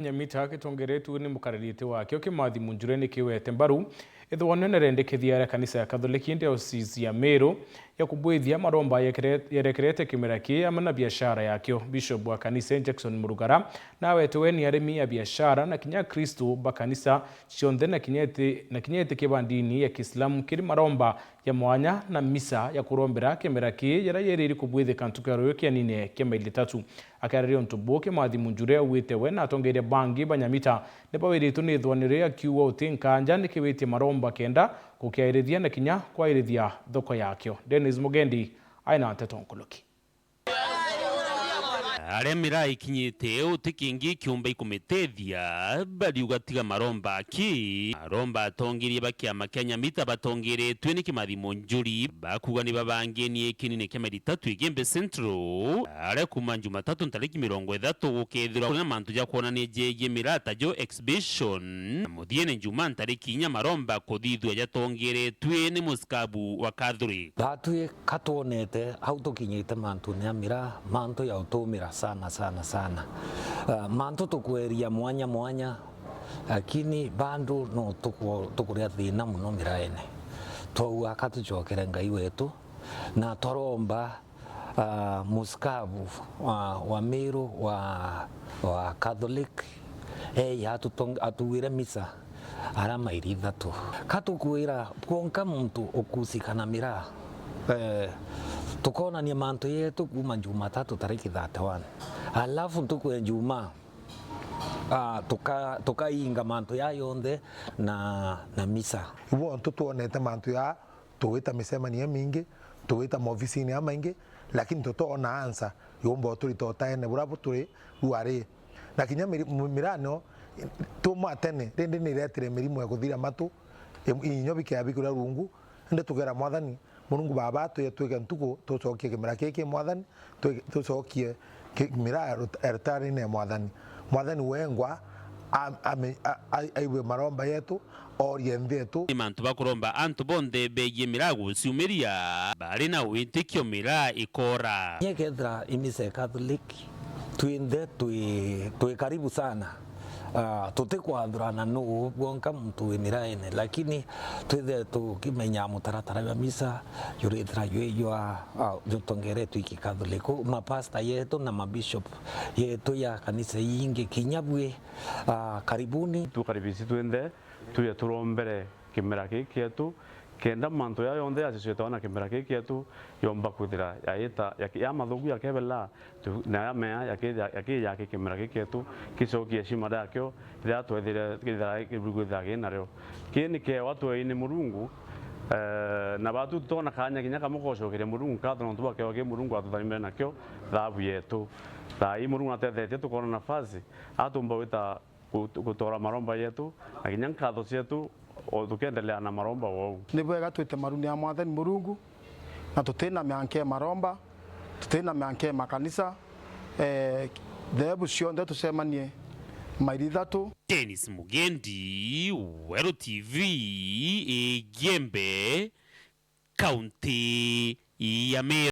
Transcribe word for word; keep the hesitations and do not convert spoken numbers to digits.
Nyamita gitongeretue ni mukariritie wakio Kimathi Munjure ni kiwete mbaru ithwanio na rendekethia ya kanisa ya Katholiki diocese ya Meru ya kubwithia maromba yekere-, yerekerete kimera kii amwe na biashara yakio. Bishop wa kanisa Jackson Murugara nawete we ni arimi a biashara na kinya Akristo ba kanisa cionthe na kinya eti-, na kinya etikia ba ndini ya Kiislamu kiri maromba ya mwanya na misa ya kurombera kimera kii jaria yeriri kubwithika ntuku ya ruyu kianine kia maili tatu. Akiariria untu buu, Kimathi Munjure augite we na atongeria bangi ba Nyamita ni bawiritwe ni ithwanio riu, akiuga uti nkanja ni kiwitie maromba kenda gukiairithia na kinya kwairithia thoko yakio. Dennis Mugendi aina nteto nkuluki. Aria miraa ikinyite uti kingi kiumba ikumitethia, bariuga tiga maromba aki. Maromba atongeria ba kiama kia Nyamita batongeretue ni Kimathi Munjuri bakuga ni babangenie kinine kia maili tatu Igembe Central, aria kuma Jumatatu ntariki mirongo ithatu gukethirwa kuri na mantu ja kwonania jegie miraa ta jo exhibition. Na muthiene Juma ntariki inya maromba kuthithua jatongeretue ni musikabu wa Catholic. Batwi ka twonete au tukinyite mantune ya miraa, mantu ya utumira sana, sana, sana. Ah, mantu tukweria mwanya mwanya, lakini bandu no tuku-, tukuria thina muno miraene. Twauga ka tucokere Ngai wetu, na twaromba, ah, musikabu wa, wa Meru wa, wa Catholic, eya atutong-, atuwire misa ara maili ithatu. Ka tukwira kwonka muntu ukusika na miraa, eh, tukonania mantu yetu kuma Jumatatu tariki thirty-one. Alafu ntuku ya Jumaa, ah, tuka-, tukainga mantu ya yonthe na, na misa. Ibo ntu twonete mantu ya tugwita micemanio imingi, tugwita maofisini amaingi, lakini tutoona answer yumba uturita utaene bura buturi ruari. Na kinya miri-, mi-, mirano tumwa tene, rindi ni iretire mirimo ya kuthira matu, im-, inyo bikea bikuria rungu, indi tugera Mwathani, Murungu Baba, tuye twike ntuku, tucokie kimera kiki Mwathani, twi-, tucokie ki-, miraa ya rut-, ya rutarine ya Mwathani. Mwathani wengwa a-, ame-, a-, a-, aigue maromba yetu, orie nthi yetu. Ni mantu bakuromba antu bonthe begie miraa guciumiria, bari na witikio miraa ikora. Nye kethira imisa ya Catholic, twinthe twi, twi karibu sana. Ah, tutikwathurana nuu bwonka muntu wi miraene, lakini twithe tukimenya mutaratara jwa misa jurithira jwi jwa, ah, jutongeretwe iki Catholic. Mapasta yetu na mabishop yetu ya kanisa iingi, kinya bwi, ah, karibuni. Tukaribisi twinthe, tuje turombere kimera giki kietu, kenda mantu ya yonthe yacicwetawa na kimera giki kietu yomba kwithira yaita, yaki-, ya mathuku yakebela, tu-, na ya mea yaki-, ya-, yaki-, yaki kimera giki kietu, gicokie cima riakio riria twethire kithira ki-, kwithira ki nario. Ki ni kewa tweini Murungu, eh, na batu tutona kanya kinya kamwe gocokeria Murungu nkatho nontu bwa kewa ki Murungu atutharimire nakio thabu yetu. Thaa ii Murungu natethetie tukona nafasi, atumba gwita gu-, gutora maromba yetu, na kinya nkatho cietu, o tukiendelea na maromba wou. Ni bwega twite maruni ya Mwathani Murungu, na tutina mianka ya maromba, tutina mianka ya makanisa, eh, theebu cionthe tucemanie maili ithatu. Dennis Mugendi, Weru T V, Igembe, kaunti ya Meru.